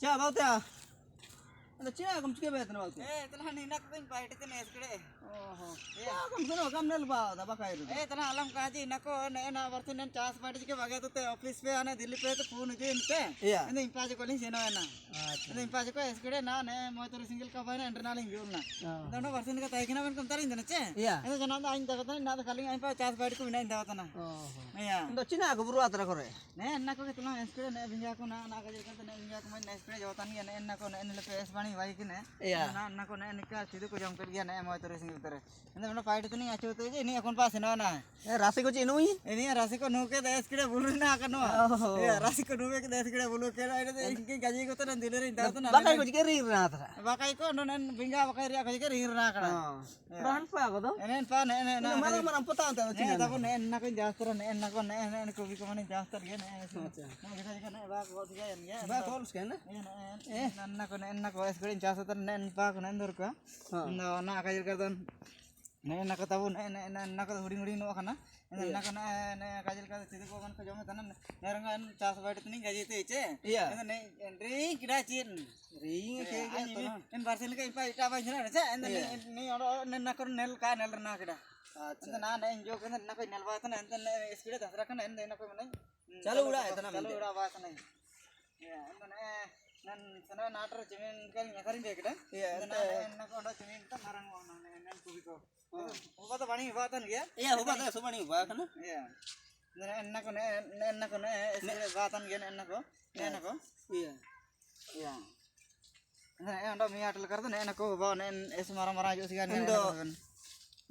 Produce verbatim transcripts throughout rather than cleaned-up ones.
Cha, bauta. Anda china kom chike bet na bauta. Eh, tala ni nak tin paite tin eskede. Oho. Ya, kom seno kam nel ba da ba kai ru. Eh, tala alam kaji nako ne na bartin nen chas paite chike bage tu te office pe ane Delhi pe tu phone uju inte. Ya. Ene impa je calling seno na. Acha. Ene impa je ko eskede na ne mo tu single ka ba na internal injul na. Ah. Anda no bartin ka tai kina ben kom tarin dene che. Ya. Ene jana da ain da kata na da calling ain pa chas paite ko bina inda kata na. Oho. Ya. Anda china ko buru atra kore. Ne, enna ko ke tula eskede ne binga ko na, na ka jeka ne binga ko ne eskede jawatan ya ne, enna ko ne, enna le pes bani bai ki ne. Iya. Na, enna ko ne, enna ka chidu ko jam kar gya ne, mo tore sing utere. Ende mana paite tuni achu to je, ni akon pass na na. Eh, rasi ko chinu i? Eh, ni rasi ko nuke de eskede bulu na kano. Oh. Iya, rasi ko nuke de eskede bulu ke na, ende inke gaji ko to na dile re inda to na. Bakai ko jike ri na tara. Bakai ko no, ne binga bakai ri ko jike ri na kana. Oh. Iya. Rahan pa ko do? Enen pa ne, ene, ene, na, mara, mara, pota anta, ne, china tabu, ne, enna ko jastra, ne, enna ko, ne, ene, ene, kubi ko mane jastra, ne, ene, ene, acha. Ne, kita jika, ne, ba ko, tiga, ne, ba ko, uske, ne? Ene, ene, enna ko, ne, enna ko, eskede jastra, ne, ene, pa ko, ne, endur ko. Ha. No, na, kajil ka don. Ne, enna ko tabu, ne, ne, ne, enna ko, huding, huding, no, kana. Iya. Enna ko, ne, ne, kajil ka, sidi ko, man ko, jom, tanan, ne, ranga, en, chas, baite, tuni, gaji, te, che. Iya. Ene, ne, ene, kida, chin. Ring ke ke to na. En barsil ke impa ita ba jina cha, en ni, ni oro nen na kor nel ka nel na keda. Acha. En na na enjo ke na ko nel ba ta na, en eskede dasra ka na, en na ko mane. Chalo ura eta na. Chalo ura ba ta na. Ya, en na, nan sana natar jamin ke ni karin be keda. Ya, en na, en na ko ndo jamin ta marang wa na, en kubi ko. Uba ta bani uba ta ni ya. Ya, uba ta so bani uba ka na. Ya. En na ko ne, en na ko ne, eskede ba ta ni en na ko. En na ko. Ya. Ya. Anda, eh, anda, mi atal karda, ne, nako, ba, ne, es mara mara jo sigan, ne, ando, nako, kan.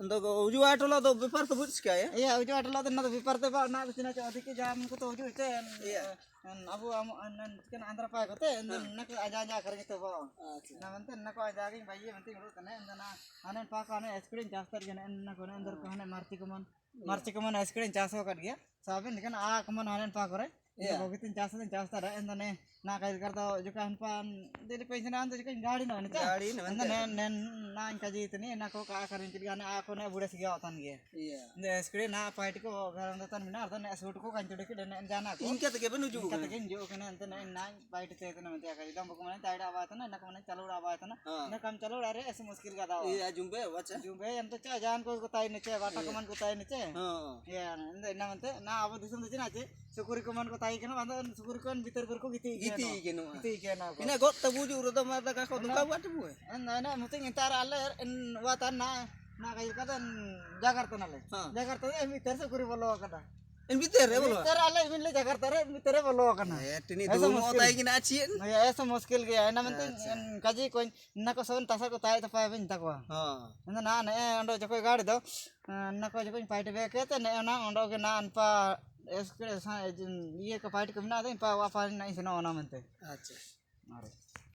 Ando ko, uju atola do bepar to buj ka, ya? Iya, uju atola do na do bepar te ba, na do sina cho, adike jam ko to uju te, en, iya, en, abu, am, en, en, kan andra pa ko te, en, ah, nako aja aja kar to ba. Acha. Na, mante, nako aja ke, bai, mante, nguru tane, en, na, anen pa ko, anen, eskede jastra, en, en, nako, ne, andar ko, ah, anen, marti ko man, iya, marti ko man, eskede jaso kar gya. Saben, kan, a, ko man, anen pa ko re. Iya. Bogi tin chasta, tin chasta da, enda ne, na kai karta, juka hanpan, dili pension anda juka gari no, ne cha? Gari no, enda ne, ne, na inka ji tini, na ko ka karin kit gana, ako ne bure sigi awatan ge. Iya. Enda eskri na paiti ko garan datan mina, arta ne suit ko kanchode kit ne jana ko. Inka teke benu ju. Inka teke ju kene, enda ne, na paiti te tene mete akari dam ko mane taida awatan, na ko mane chalura awatan. Ah. Na kam chalura re, ese muskil gada wa. Iya, jumbe, wacha. Jumbe, enda cha, jan ko kotai ne che, wata ko man kotai ne che. Ah. Iya, enda, enda mante, na abu dusum de china che. Sukuri ko man kotai kena, banda sukuri ko biter berku giti. Giti kena. Giti kena ko. Ina got tabu ju roda mata ka ko duka buat bu. Enda, enda, muting intar alle, en watan na, na kayu kata, Jakarta na le. Ha. Jakarta na, en biter sukuri bolo kata. En biter, eh, bolo. Biter alle, en le Jakarta re, en biter bolo kana. Eh, tini du mutai kena achin. Ya, esa muskil ge, ena mante, en kaji ko, na ko son tasa kotai tapa ben takwa. Ha. Enda na, na, eh, ondo joko gari do. Ah, na ko joko paiti beke te ne na ondo ke na anpa eskre sa, iye ka paiti ke na de pa wa pa na isno na mante. Acha. Mare.